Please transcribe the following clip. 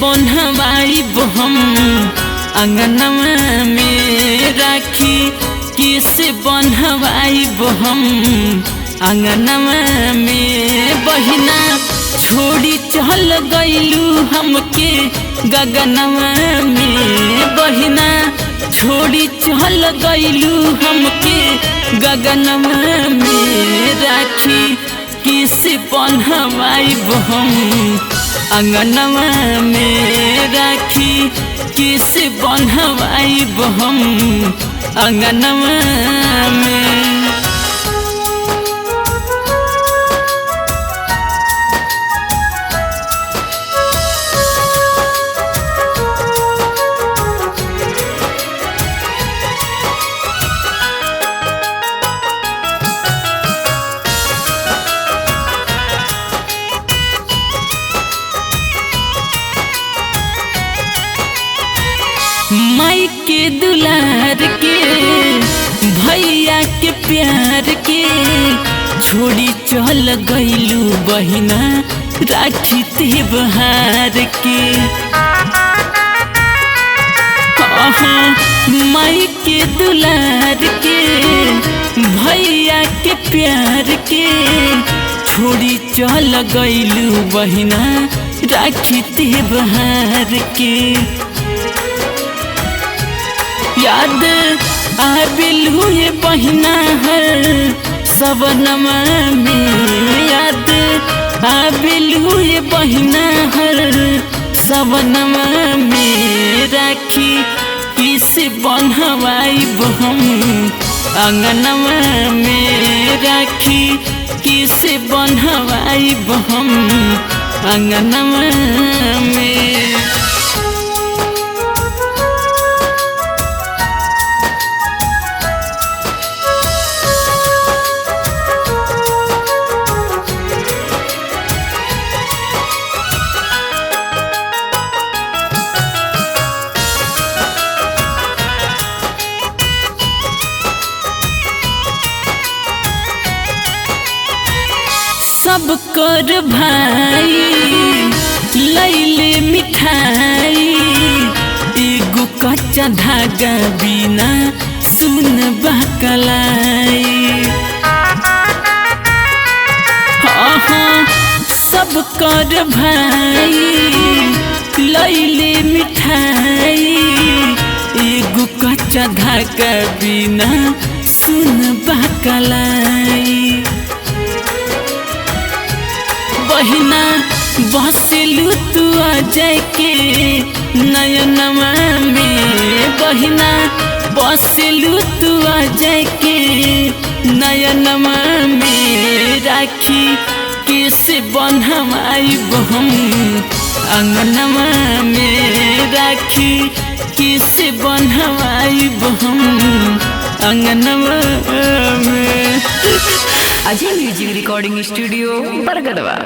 बन्हवाइब हम अंगनवा में राखी, किसे बन्हवाइब हम अंगनवा में। बहिना छोड़ी चल गइलू हमके गगनवा में, बहिना छोड़ी चल गइलू हमके गगनवा में। राखी किसे बन्हवाइब हम अंगनवा में, राखी किसे बन्हवाइब हम अंगनवा में। माई के दुलार के भैया के प्यार के छोड़ी चल गइलू बहिना राखी त्योहार के। माई के दुलार के भैया के प्यार के छोड़ी चल गइलू बहिना राखी त्योहार के। याद आबिलू ये बहिना हर सवनमा में, याद आबिलू ये बहिना हर सवनमा में। राखी किसे बन्हवाइब हम अंगनवा में, राखी किसे बन्हवाइब हम अंगनवा में। सब कर भाई लैले मिठाई, एगो कच्चा धागा बिना सुन बकलाई। हाँ सब कर भाई लैले मिठाई, एगो कच्चा धागा बिना सुन बकलाई। बहिना बसलू तू अजय के नयनवा में, बहिना बसलू तू अजय के नयनवा में। राखी किसे बन्हवाइब हम अंगनवा में, राखी किसे बन्हवाइब हम अंगनवा में। Ajay music recording studio, Bargadwa.